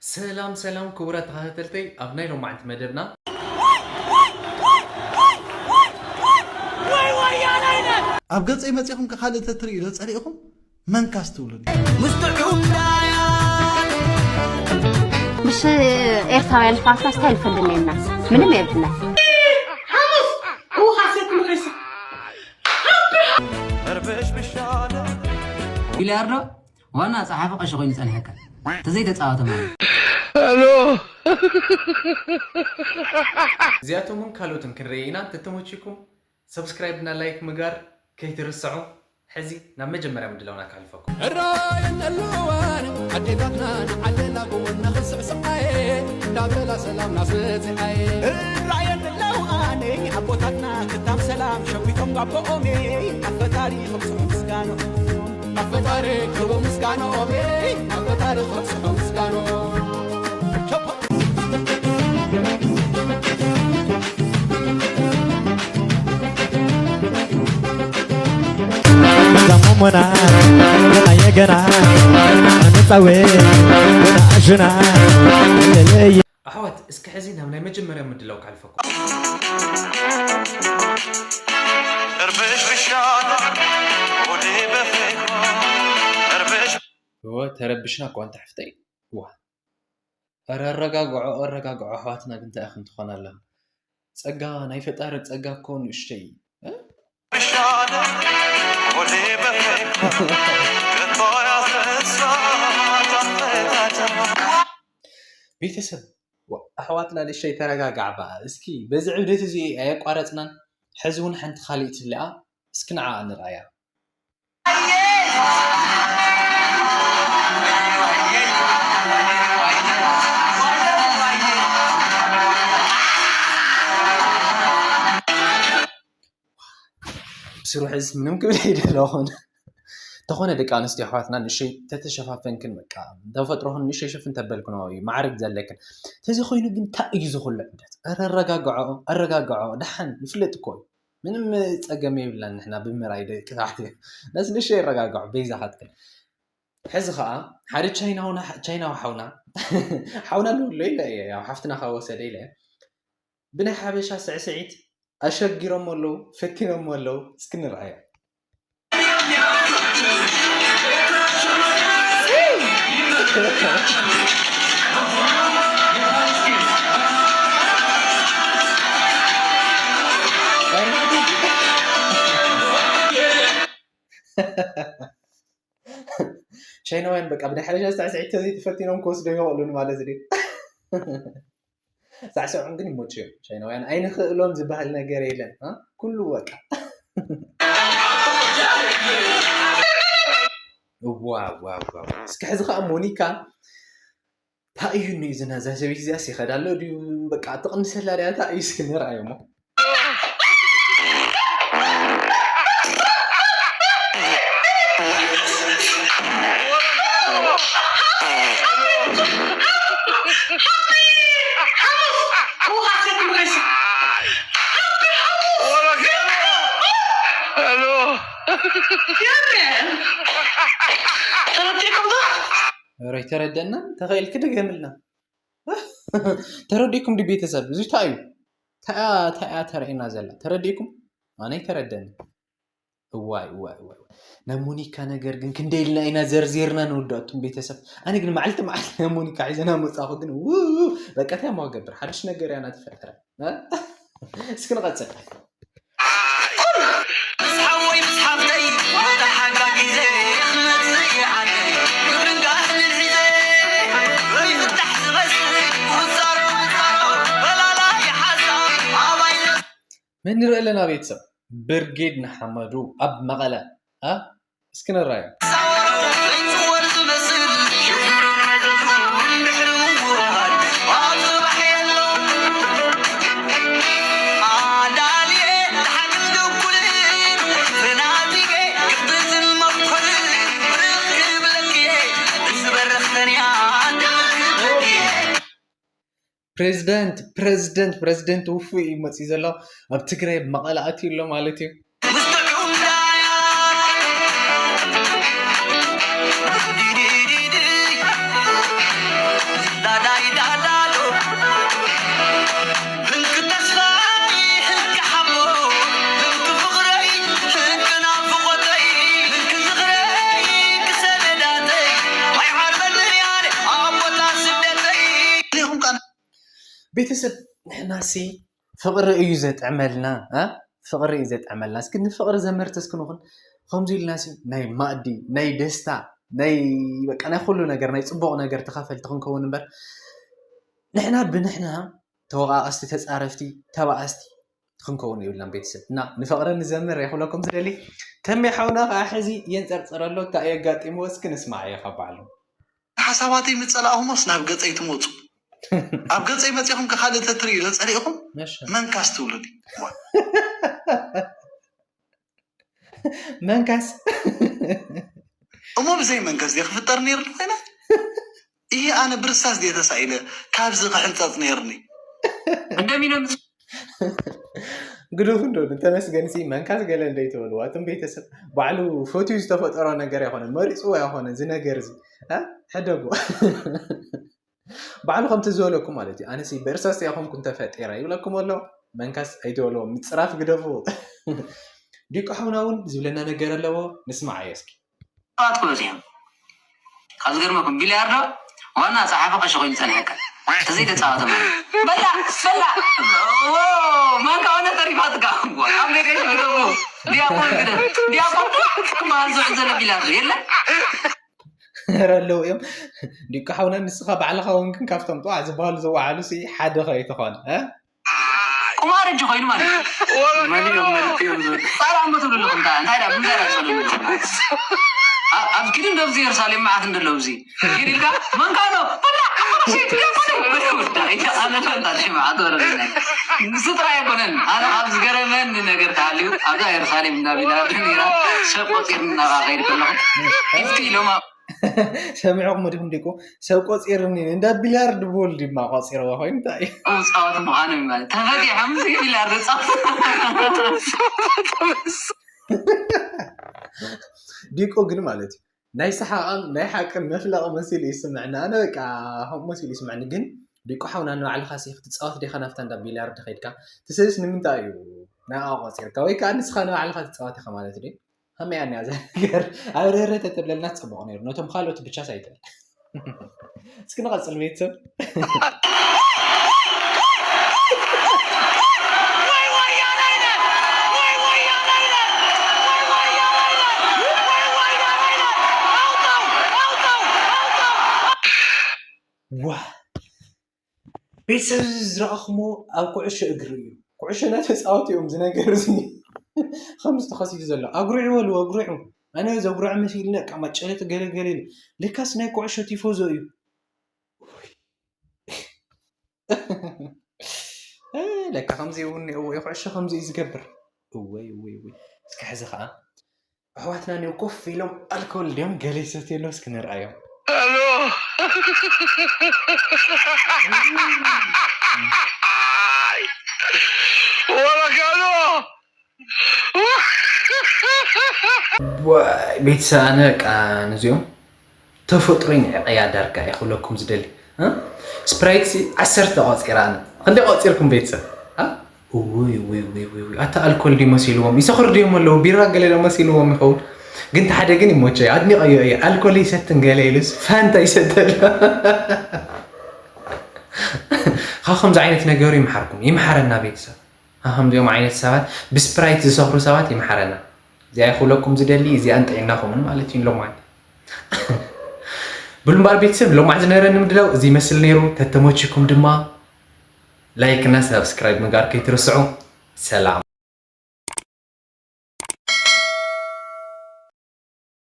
ሰላም ሰላም ክቡራት ተኸታተልተይ፣ ኣብ ናይ ሎማዓንቲ መደብና ኣብ ገፀይ መፂኹም ከካልእ ተትርእዩ ዶ ፀሊእኹም መንካስ ትብሉኒ። ምስ ኤርትራውያን ፋታ ስታይል ፈልኒ የብልና፣ ምንም የብልና። ቢልያርዶ ዋና ጸሓፊ ቀሺ ኮይኑ ይጸንሐካ፣ ተዘይተጻወተ ማለት። እዚኣቶምን ካልኦትን ክንርኢ ኢና። እንተተመችኩም ሰብስክራይብ እና ላይክ ምግባር ከይትርስዑ። ሕዚ ናብ መጀመርያ ምድላውና ከሕልፈኩም። እራየን ኣለዋን ኣዴታትና ንዓለላ ጎወና ክስዕስዓየ እንዳበላ ሰላም ናስፅዓየ። እራየን ኣለዋን ኣቦታትና ክታም ሰላም ሸዊቶም ጋቦኦሜ ኣፈጣሪ ክብፅሑ ምስጋኖ ኣፈጣሪ ክቡ ምስጋኖኦሜ ኣፈጣሪ ክብፅሑ ምስጋኖ ዛሞሞና ገና የገና ንፃወ ወደ ኣሽና ለለየ ኣሕዋት፣ እስኪ ሕዚ ናብ ናይ መጀመርያ ምድላው ካልፈኩም። እወ፣ ተረብሽና እኳ እንተ ሕፍተይ። ዋ፣ ኧረ ኣረጋግዖ፣ ኣረጋግዖ ኣሕዋትና ግን እንታይ ኢኹም ትኾኑ ኣለኹም? ጸጋ ናይ ፈጣሪ ጸጋ እኮ ንእሽተይ እዩ። ቤተሰብ ኣሕዋትና ንእሽተይ ተረጋጋዕ በኣ እስኪ። በዚ ዕብደት እዚ ኣየቋረጽናን። ሕዚ እውን ሓንቲ ካልእ ትልኣ እስኪ ንዓኣ ንርኣያ። ብስሩ ሕዚ ምንም ክብል ኣይደለኹን። እንተኾነ ደቂ ኣንስትዮ ኣሕዋትና ንእሸይ ተተሸፋፈንክን በቃ ተፈጥሮኽን ንእሸይ ሽፍን ተበልክን እዩ ማዕርግ ዘለክን። ተዚ ኮይኑ ግን እንታይ እዩ ዝኹሉ ዕብደት? ኧረ ኣረጋግዖ ኣረጋግዖ ደሓን ይፍለጥ እኮ እዩ። ምንም ጸገም የብላን ንሕና ብምርኣይ ደቂ ተባዕትዮ። ነዚ ንእሸይ ኣረጋግዖ በይዛኻትክን። ሕዚ ኸዓ ሓደ ቻይናዊ ሓውና ሓውና ንብሎ ኢለ እየ ያው ሓፍትና ካብ ወሰደ ኢለ እየ ብናይ ሓበሻ ስዕስዒት ኣሸጊሮሞ ኣለዉ ፈቲኖሞ ኣለዉ እስኪ ንርኣዮ። ቻይናውያን በቃ ብናይ ሓበሻ ሳዕስዒት ተዘይተፈቲኖም ክወስዶ ይኽእሉን ማለት ድዩ? ሳዕስዖም ግን ይመችዮም ቻይናውያን ኣይንኽእሎን ዝበሃል ነገር የለን። ኩሉ በቃ ዋው ዋው ዋው። እስኪ ሕዚ ከዓ ሞኒካ ታእዩ ንዩ ዝና እዛ ሰበይቲ እዚኣ ሲኸዳ ኣሎ ድዩ በቃ ትቕንሰላ ድያ ታእዩ እስኪ ንርኣዮ እሞ ተረዲእኩም ዶ? ኧረ ኣይተረደእናን። ተኽእልኪ ድገምልና። ተረዲእኩም ዲ ቤተሰብ? እዚ እንታይ እዩ? ታያ ተረኢና ዘላ ተረዲእኩም? ኣነ ኣይተረደኒ። እዋይ እዋይ እዋይ ናይ ሞኒካ ነገር ግን ክንደይ ኢልና ኢና ዘርዚርና ንወዳእቱም ቤተሰብ። ኣነ ግን መዓልቲ መዓልቲ ናይ ሞኒካ ሒዘና መጻኹ ግን ውው በቃ እንታይ እሞ ክገብር ሓድሽ ነገር እያ ናተፈጠረ። እስኪ ንቐጽል። መን ንርኢ ኣለና ቤተሰብ ብርጌድ ንሓመዱ ኣብ መቐለ እስኪ ንራዮ። ፕሬዝደንት ፕሬዝደንት ፕሬዝደንት ውፉይ እዩ መፅዩ ዘሎ። ኣብ ትግራይ መቐለ ኣትዩ ኣሎ ማለት እዩ። ቤተሰብ ንሕናሲ ፍቕሪ እዩ ዘጥዕመልና። ፍቕሪ እዩ ዘጥዕመልና። እስኪ ንፍቕሪ ዘመርቲ እስኪ ንኹን። ከምዚ ኢልናሲ ናይ ማእዲ ናይ ደስታ ናይ በቃ ናይ ኩሉ ነገር ናይ ፅቡቕ ነገር ተኻፈልቲ ክንከውን እምበር ንሕና ብንሕና ተወቃቐስቲ ተፃረፍቲ ተባኣስቲ ክንከውን የብልናን። ቤተሰብ እና ንፍቕሪ ንዘምር እየ ክብለኩም ዝደሊ። ተሜ ሓውና ከዓ ሕዚ የንፀርፅረሎ እንታይ የጋጢምዎ እስኪ ንስማዕ እየ ካብ ባዕሉ። ሓሳባተይ ምፀላእኹሞስ ናብ ገፀይ ትመፁ ኣብ ገፀይ መፂኹም ከካልእ ተትርእዩ ተፀሊእኹም መንካስ ትብሉኒ። መንካስ እሞ ብዘይ መንካስ ደ ክፍጠር ነይሩ ኮይነ? ይህ ኣነ ብርሳስ ደ ተሳኢለ ካብዚ ክሕንፀፅ ነይርኒ። እንደሚነ ግደፉ እንዶ ተመስገን ሲ መንካስ ገለ እንደይትበልዋ እቶም ቤተሰብ ባዕሉ ፈትዩ ዝተፈጠሮ ነገር ኣይኮነን መሪፅዎ ኣይኮነን እዚ ነገር እዚ ሕደጉ ባዕሉ ከምቲ ዝበለኩም ማለት እዩ ኣነሲ ብእርሳስ ኣይኮንኩን ተፈጢረ ይብለኩም ኣሎ መንካስ ኣይትበልዎ ምፅራፍ ግደፉ ዲቁ ሓውና እውን ዝብለና ነገር ኣለዎ ንስማዓዮ እስኪ ሰባት ክበዝሑ እዮም። ካብ ዝገርመኩም ቢልያርዶ ዋና ጸሓፊ ቀሺ ኮይኑ ጸኒሐካ ተዘይተጻወተ ማለት በላ በላ ማንካ ሆነ ተሪፋትካ ኣሜሪካ ሽመደቡ ዲያቆን ግደ ዲያቆን ክመሃል ዝውዕል ዘሎ ቢልያርዶ የለ ረ ኣለዉ እዮም ዲቁ ሓውና ንስኻ ባዕልኻ እውን ግን ካብቶም ጥዋዕ ዝበሃሉ ዝወዓሉ ሲ ሓደ ከይትኾን ቁማር እጅ ኮይኑ ማለት እዩ። መሊኦም መሊኦም ዝብል ጻራ እሞ ትብሉ ኣለኹም። እንታይ እንታይ ዳ እንታይ ዳ ጸሉ ኣብ ግድን ደብዚ የሩሳሌም መዓት እንደሎ ኣብዚ ጊድ ኢልካ መንካኖ በላ ሸይት ደፈነ ወዳ ኢታ ኣነ ፈንታ ሽማ ኣገረመና። ንሱ ጥራይ ኣይኮነን ኣነ ካብ ዝገረመኒ ነገር ተሃልዩ ኣብዛ የሩሳሌም እንዳቢላ ነራ ሰብ ቆጺርኒ ናብኣ ከይድ ከለኹ ኢፍቲ ኢሎም ሰሚዕኹም ዲኹም ዲቁ ሰብ ቆፂርኒ እንዳ ቢልያርድ ቦል ድማ ቆፂርዎ ኮይኑ እንታይ እዩ ፃወት ምዃኑ ማለት ተፈቲሖም ቢልያርድ ፃወት ዲቁ ግን ማለት እዩ ናይ ሰሓቕን ናይ ሓቅን መፍለቕ መሲሉ ይስምዕኒ ኣነ በቃ ከምኡ መሲሉ ይስምዕኒ ግን ዲቁ ሓውና ንባዕልኻ ሲ ክትፃወት ዲኻ ናብታ እንዳ ቢልያርድ ከይድካ ትስእስ ንምንታይ እዩ ናብኣ ቆፂርካ ወይ ከዓ ንስኻ ንባዕልኻ ትፃወት ኢኻ ማለት ድዩ ከመይ ኣንያ እዛ ነገር ኣብ ርህርህ ተተብለልና ፅቡቕ ነይሩ ነቶም ካልኦት ብቻ ሳይትብል እስኪ ንቐፅል ቤተሰብ ዋ ቤተሰብ እዚ ዝረኣኹሞ ኣብ ኩዕሾ እግሪ እዩ። ኩዕሾ እናተፃወቱ እዮም እዚ ነገር እዚ ከምዚ ተኸሲቱ ዘሎ። ኣጉሪዑ በልዎ ኣጉሪዑ። ኣነ ዘጉርዖ መሲሉኒ በቃ ማጨለጢ ገለ ገለ ኢሉ። ለካስ ናይ ኩዕሾ ቲፎዞ እዩ። ለካ ከምዚ እውን እኒአዎ እዩ ኩዕሾ ከምዚ እዩ ዝገብር። እወይ እወይ እወይ እስኪ ሕዚ ከዓ ኣሕዋትና እኒኦ ኮፍ ኢሎም ኣልኮል ድዮም ገለ ይሰትዩ ኣለዉ እስኪ ንርኣዮም። ወረጋሎ ቤተሰብ ኣነ በቃ ነዚኦም ተፈጥሮይ ንዕቐያ ዳርጋ እየ ክብለኩም ዝደሊ ስፕራይት ዓሰርተ ቆፂራ ኣነ ክንደይ ቆፂርኩም ቤተሰብ ውይ ውይ ውይ ውይ ኣታ ኣልኮል ድዩ መሲልዎም ይሰኽሩ ድዮም ኣለዉ ቢራ ገለ ዶ መሲልዎም ይኸውን ግን ሓደ ግን ይሞቸ ኣድኒቐዮ እየ ኣልኮል ይሰትን ገለ ኢሉስ ፋንታ ይሰተል ካብ ከምዚ ዓይነት ነገሩ ይምሓርኩም ይምሓረና ቤተሰብ ካብ ከምዚኦም ዓይነት ሰባት ብስፕራይት ዝሰኽሩ ሰባት ይምሓረና እዚኣ ይኽብለኩም ዝደሊ እዚኣን ጥዒናኹምን ማለት እዩ ሎማዓንቲ ብሉ እምበኣር ቤተሰብ ሎማዕ ዝነበረኒ ምድላው እዚ ይመስል ነይሩ ተተመችኩም ድማ ላይክ እና ሳብስክራይብ ምግባር ከይትርስዑ ሰላም